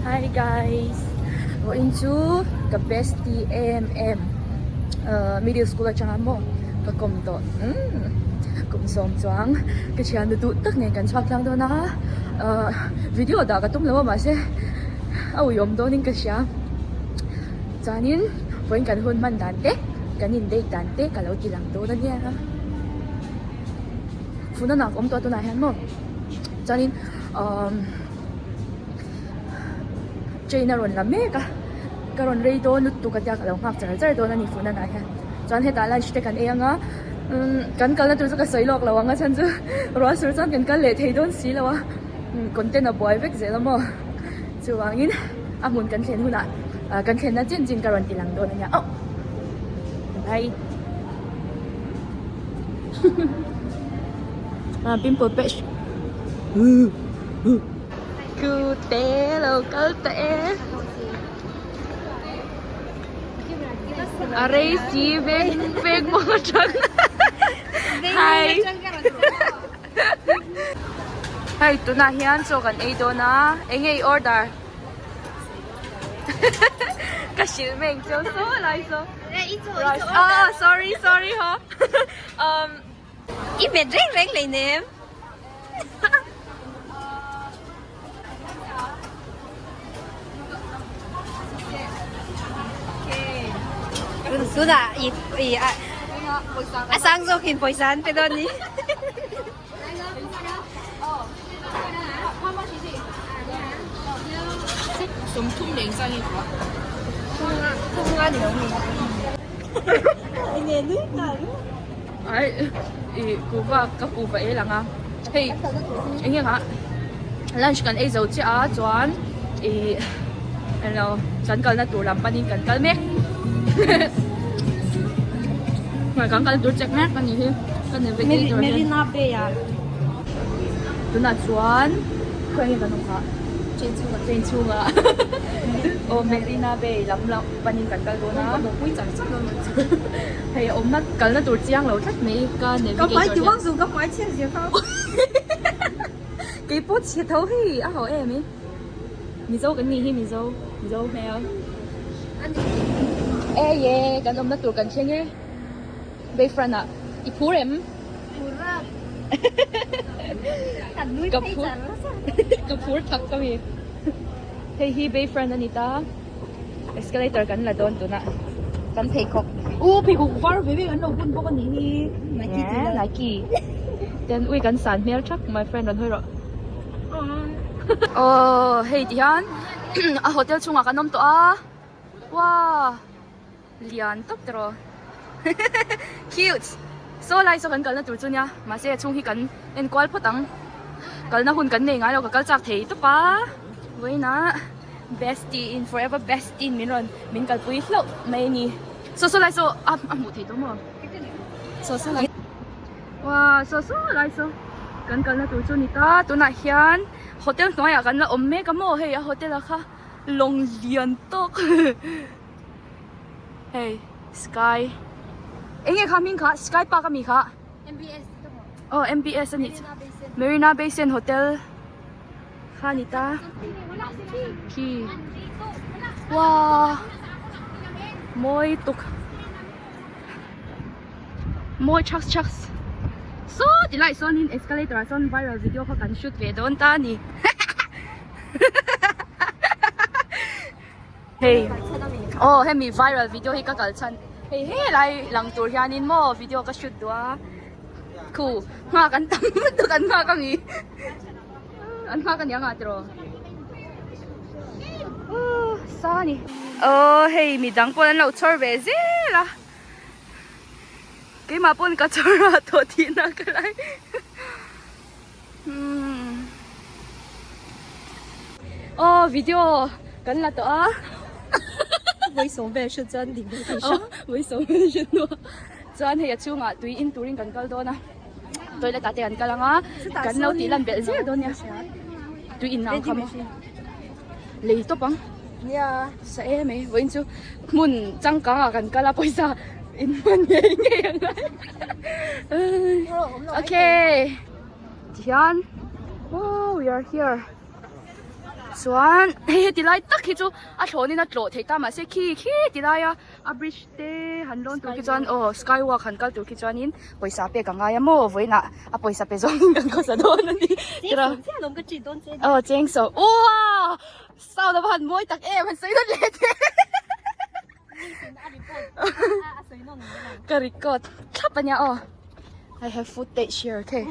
Hi guys vawiin chu ka bestie em em ahh middle school atanga maw ka kawm tawh umm kum sawm chuang ka thiannu duh tak nen kan chhuak tlang dawn a ahh video dah ka tum lo a mahse a uiawm dawnin ka hria chuanin vawiin kan hun hman dan te kan in date dan te ka lo ti lang dawn a nia phone a nak awm tawh a tunah hian maw chuanin umm. Train a rawn la mek a ka rawn rei dawn lutuk a tia ka lo nghak char char dawn a ni phone ah hian chuan hetah lunch te kan ei ang a umm kan kalna tur chu ka sawi lawk lo ang a chhan chu ruah sur chuan kan kal leh thei dawn si lo a content a buai vek zel a maw chuvangin a hmun kan thlen hunah ah kan thlenna chin chin ka rawn ti lang dawn a nia oh bye pimple patch. Cute lo kal ta e. A rei si veng veng maw atang. Hi. Hei tunah hian chaw kan ei dawn a enge i order? Ka hrilh mek cheu saw lai saw. Oh sorry sorry ho. Um I bet reng reng hleinem. Tunah i i a a sang zawkin pawisa an pe dawn ni. Ai i kuhva ka kuhva ei lang a hei eng nge kha lunch kan ei zo chiah a chuan ih englo kan kalna tur lam panin kan kal mek kan kalna tur check mek a nih hi ka navigator hian tunah chuan khawi nge kan awm khah train chhungah aw Marina Bay lam lam panin kan kal dawn a hei a awmna kalna tur chiang lo tlat mai ka navigator hian ka hmai chhiat zia kha kei pawh chhe tho hei a ho em i mizo kan nih hi mizo mizo hmel e ye kan awmna tur kan thleng e bayfront ah i phur em ka phur ka phur thak ka mi hei hi bayfront a ni ta. Escalator kan la dawn tunah kan pheikhawk u pheikhawk var ve ve kan lo bun bawk a nih hi Nike Nike ten ui kan san hmel thak my friend rawn hawi rawh aw hei ti hian a hotel chhungah kan awm tawh a wow lian tawp tawh cute saw lai saw kan kalna tur chu nia mahse a chhung hi kan enkual phawt ang kalna hun kan nei ngai lo ka kal chak thei tawp a vawiinah bestie in forever bestie in min rawn min kalpui hlauh mai a ni saw saw lai saw a a hmuh theih tawh maw saw saw lai wow saw saw lai saw kan kalna tur chu a ni ta tunah hian hotel hnuaiah kan la awm mek a maw hei a hotel ah kha lawng lian tawk. Hei sky eng nge kha hming kha sky park ami kha MBS aw MBS a nih chu Marina Bay Sands hotel kha a ni ta khi wow mawi tuk mawi chhak chhak saw ti lai sawn in escalator ah sawn viral video kha kan shoot ve dawn ta a ni. Hei aw hemi viral video hi ka kal chhan hei helai lang tur hianin maw video ka shoot duh a khu nghak an tam lutuk an nghak ami an nghak ania ngah tiraw aw sa ani aw hei midang pawh an lo chhawr ve zel a keimah pawn ka chhawr a tawh tihna ka lai. Aw video kan la tawh a Vawi sawm vel hriat chuan dik deuh thei hram Vawi sawm vel hriat hnuah chuan hei a chhungah tui in turin kan kal dawn a toilet ah te kan kal ang a kan lo tih lan belh zel dawn nia tui in ang kha maw lei tawp ang Nia sa em mai vawiin chu hmun changkang ah kan kal a pawisa in hman ngei ngei ang a. Okay. Tihian oh we are here. Chuan hei heti lai tak hi chu a thlawnin a tlawh theih ta mahse khi khi ti laia a bridge te han lawn tur khi chuan aw sky walk han kal tur khi chuanin pawisa pek a ngai a maw vawiinah a pawisa pe zawngin kan khawsa dawn a ni aw cheng sawm uaa sound a va han mawi tak em han sawi nawn leh teh Ka record thlap ania aw. I have footage here okay.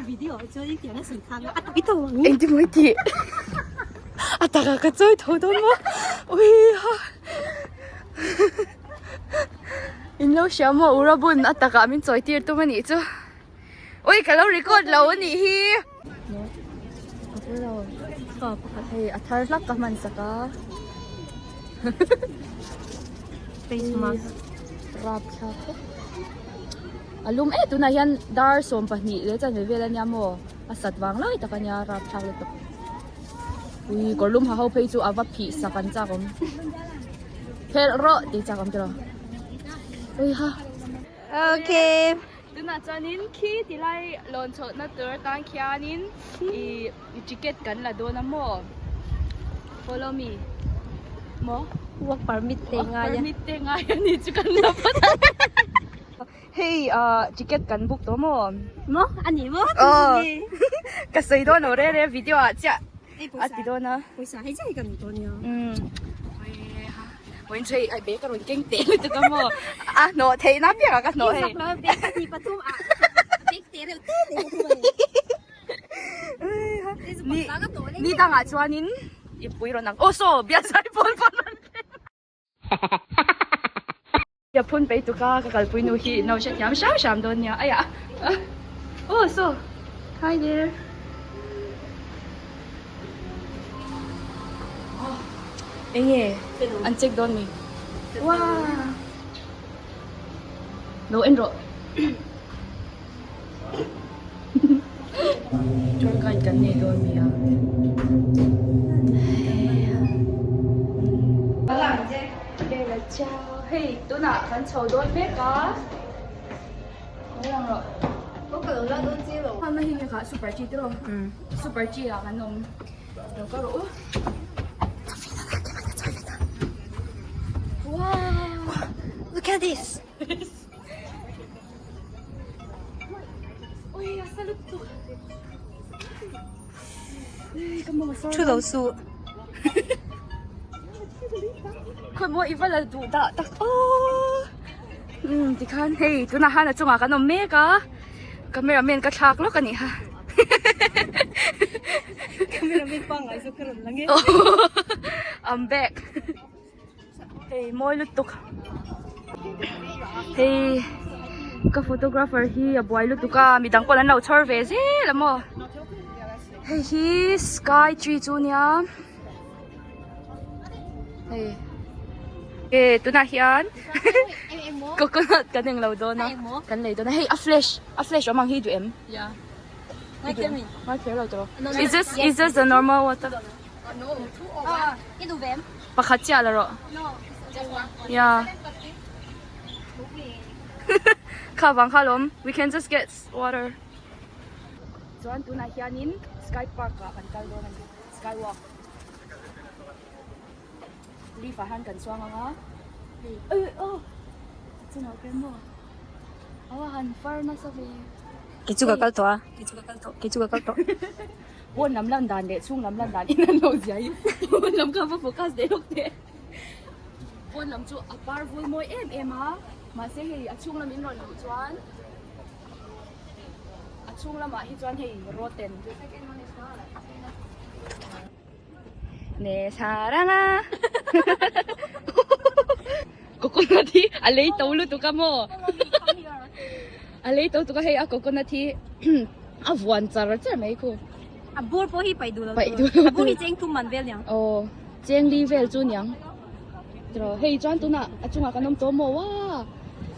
Engti mawi tih a takah ka chawi tho dawn maw ui ha in lo hria maw ura bun a takah min chawi tir tum anih chu ui ka lo record lo anih hi. Hei a thar hlak ka hman sak a. Face mask. Rap thlak khawp. A lum e tunah hian dar 12 leh chanve vel ania maw a sat vang lai tak ania rap thlak lutuk. Ui kawr lum ha ho phei chu a va phih sak an chak awm. Phelh rawh tih chak awm tiraw. Ui ha. Okay. Tunah chuanin khi ti lai lawn chhohna tur atan khianin ih ticket kan la dawn a maw follow me maw work permit te ngai a work permit te ngai a ni chu kan la phawt a hei ah ticket kan book tawh maw maw a ni maw aw ka sawi dawn lo rere video ah chiah a ti dawn a pawisa hei chiah hi kan dawn nia umm vawiin chu hei a bag a rawn keng teh lutuk a maw a hnawh theih na piang ah ka hnawh hei bag pahnih pathum ah bag teh reuh te te pathum a ni ni dangah chuanin i pui rawn ang aw saw biasai pawl pawn rawn keng Ka phun pei tuk a, ka kalpui nu hi no hre thiam hram hram dawn nia aiah oh so hi there enge an check dawn mi wow lo en rawh Tour guide kan nei dawn mi a. Bella ciao. Hei tunah kan chho dawn mek a. Haw lang rawh. Hma hi nge kha super chi tiraw? Super chi ah kan awm. Lo ka rawh u. Wow! Look at this. Thu lo su. Khawi maw i va la duh dah tak aw. Um tikhan hei tunah han a chungah kan awm mek a cameraman ka thlak lawk a nih kha. Cameraman pangngai zawk ka rawn lang e. I'm back. Hei mawi lutuk hei ka photographer hi a buai lutuk a midang pawh an lo chhawr ve zel a maw hei hi sky tree chu nia hei e tunah hian coconut kan englo dawn a kan lei dawn a hei a flash a flash awm ang hi duh em ngai kher lo tawh is this is this the normal water Pakhat chiah la rawh. Yeah. Kha vang kha lawm. We can just get water. Chuan tunah hianin Sky Park ah kan kal dawn a ni. Sky Walk. Leaf ah hian kan chuang ang a. Ui oh. Chunah kher maw. Aw han far nasa ve. Kei chu ka kal tawh a. Kei chu ka kal tawh. Kei chu ka kal tawh. Pawn lam lan dan leh chhung lam lan dan in an lo zia hi pawn lam kha va focus leh lawk teh. Pawn lam chu a par vul mawi em em a mahse hei a chhung lam in rawn luh chuan a chhung lamah hi chuan hei rotten Ne saranga coconut hi a lei to lutuk a maw a lei to tuk a hei a coconut hi a vuan char char mai khu a bur pawh hi paih duh lo tur a bur hi cheng thum man vel niang aw cheng li vel chu niang tiraw hei chuan tunah a chungah kan awm tawh maw wa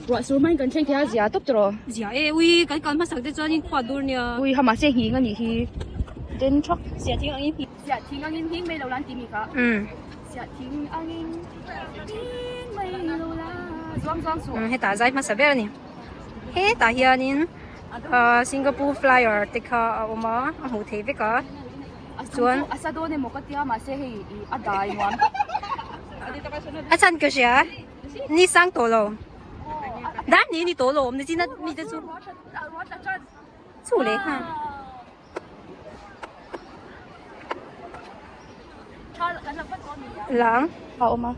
ruah sur hmain kan thleng thei a zia tawp tiraw zia e ui kan kal hmasak te chuan in khua dur nia ui ha mahse nghing a nih hi den thak zia thing angin nghing zia thing angin nghing mai lo la an ti mi kha zia thing angin nghing mai lo la zuang zuang suh hetah zai hmasa ber a ni hetah hianin ahh Singapore flyer te kha a awm a a hmuh theih vek a. Chuan A sa dawn emaw ka tia mahse hei a dai nuam tak. A chhan ka hria ni sang tawh lo. Dar ni ni tawh lo awm ni chin a mi te chu. Chu leh kha. Lang. Pa awm a.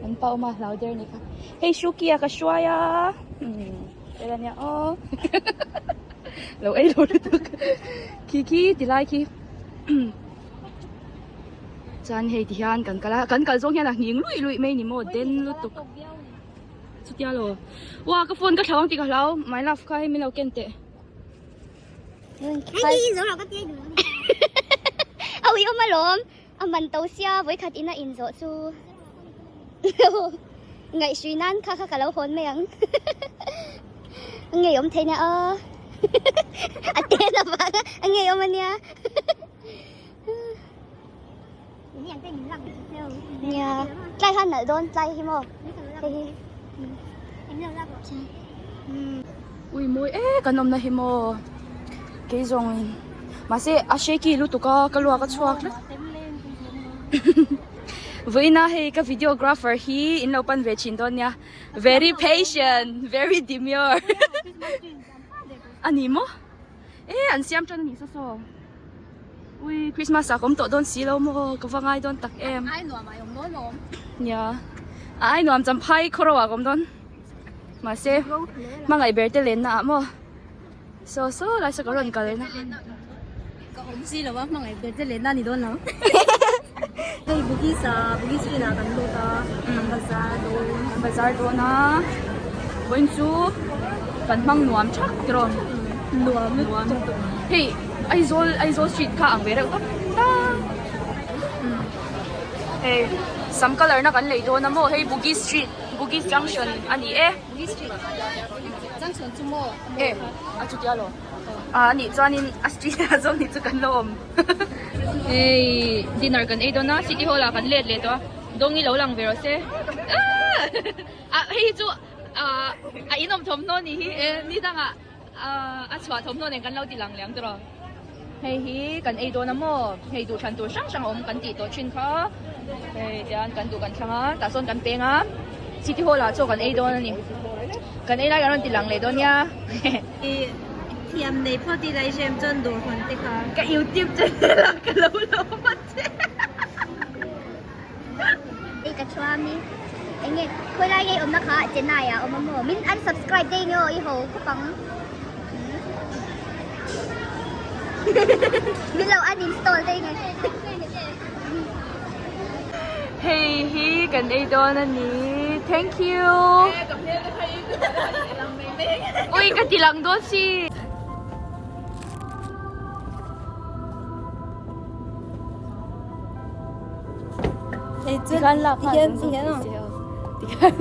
An pa awm a hlau der ni kha. Hei Shuki a ka hruai a. Ela nia aw. Lo ei lo lutuk. Khi khi ti lai khi. Chuan hei ti hian kan kal a. Kan kal zawng hian a nghing luih luih mai ni maw den lutuk. Chutia lo. Wa ka phone ka thlau ang tih ka hlau. My love kha hei min lo ken teh. A ui awm alawm a man to sia vawikhat in a in zawh chu ngaihhrui nan kha kha ka lo hawn mai ang a ngeiawm thei nia aw a te lovang a ngeiawm ania nia tlai khan nalh dawn tlai hi maw hei hi. Ui mawi e kan awmna hi maw kei zawng in mahse a shaky lutuk a ka luak a chhuak tlat vawiina hei ka videographer hi in lo pan ve thin dawn nia very patient very demure a ni maw e an siam tan a nih saw saw ui christmas ah ka awm tawh dawn si lo maw ka va ngai dawn tak em nia a ai nuam champhai khawro ah ka awm dawn. Mahse hmangaih ber te lenna ah maw saw saw lai saw ka rawn kal ena. Ka awm si lo a hmangaih ber te lenna ni dawn lo. Hei Bugis ah Bugis street ah kan lut a kan bazar dawn. Kan bazar dawn a vawiin chu kan hmang nuam thak tiraw. Nuam lutuk. Hei Aizawl Aizawl street kha ang ve reuh tawp ta. Hei sam colour na kan lei dawn a maw hei Bugis street. Bugis Junction a ni e. Bugis Street Junction chu maw? E, a chutia lo. A nih chuanin a street ah zawng ni chu kan lo awm. Hei dinner kan ei dawn a, City Hall ah kan let leh tawh a, Dawngi lo lang ve rawh se. A hei hi chu a inawm thawmhnaw ni hi e, ni dangah a chhuah thawmhnaw nen kan lo ti lang leh ang tiraw. Hei hi kan ei dawn a maw? Hei duh thlan tur hrang hrang a awm kan tih tawh thin kha. Hei tian kan duh kan thlang a, tah sawn kan peng a, City Hall ah chaw kan ei dawn a ni. Kan ei lai kan rawn ti lang leh dawn nia. I thiam nei phawt ila i hrem chuan dawr hawn te kha. Ka YouTube channel ah ka lo lawm a che. Ei ka chuam i enge khawilai ngei awmna kha Chennai ah awm a maw min unsubscribe daih nge aw i ho khawp ang min lo uninstall daih nge. Hei hi kan ei dawn a ni thank you ui ka ti lang dawn si. Tikhan lak nghal zung zung thei se aw. Tikhan.